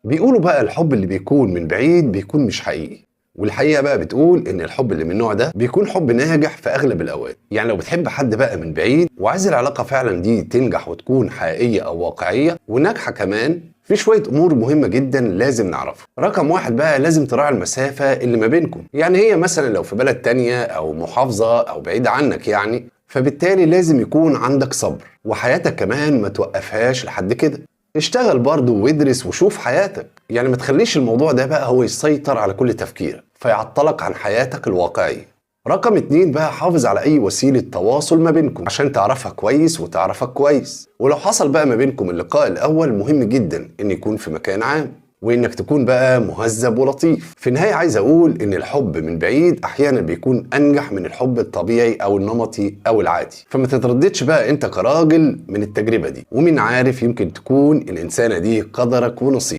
بيقولوا بقى الحب اللي بيكون من بعيد بيكون مش حقيقي، والحقيقة بقى بتقول ان الحب اللي من النوع ده بيكون حب ناجح في اغلب الاوقات. يعني لو بتحب حد بقى من بعيد وعايز العلاقة فعلا دي تنجح وتكون حقيقية او واقعية وناجحة كمان، في شوية امور مهمة جدا لازم نعرفها. رقم 1 بقى، لازم تراعي المسافة اللي ما بينكم. يعني هي مثلا لو في بلد تانية او محافظة او بعيد عنك يعني، فبالتالي لازم يكون عندك صبر، وحياتك كمان ما توقفهاش لحد كده. اشتغل برضه وادرس وشوف حياتك، يعني ما تخليش الموضوع ده بقى هو يسيطر على كل تفكيرك فيعطلك عن حياتك الواقعية. رقم 2 بقى، حافظ على أي وسيلة تواصل ما بينكم عشان تعرفها كويس وتعرفك كويس. ولو حصل بقى ما بينكم اللقاء الأول، مهم جدا إن يكون في مكان عام، وإنك تكون بقى مهذب ولطيف. في النهاية عايز أقول إن الحب من بعيد أحيانا بيكون أنجح من الحب الطبيعي أو النمطي أو العادي، فما تترددش بقى أنت كراجل من التجربة دي، ومين عارف يمكن تكون الإنسانة دي قدرك ونصيبك.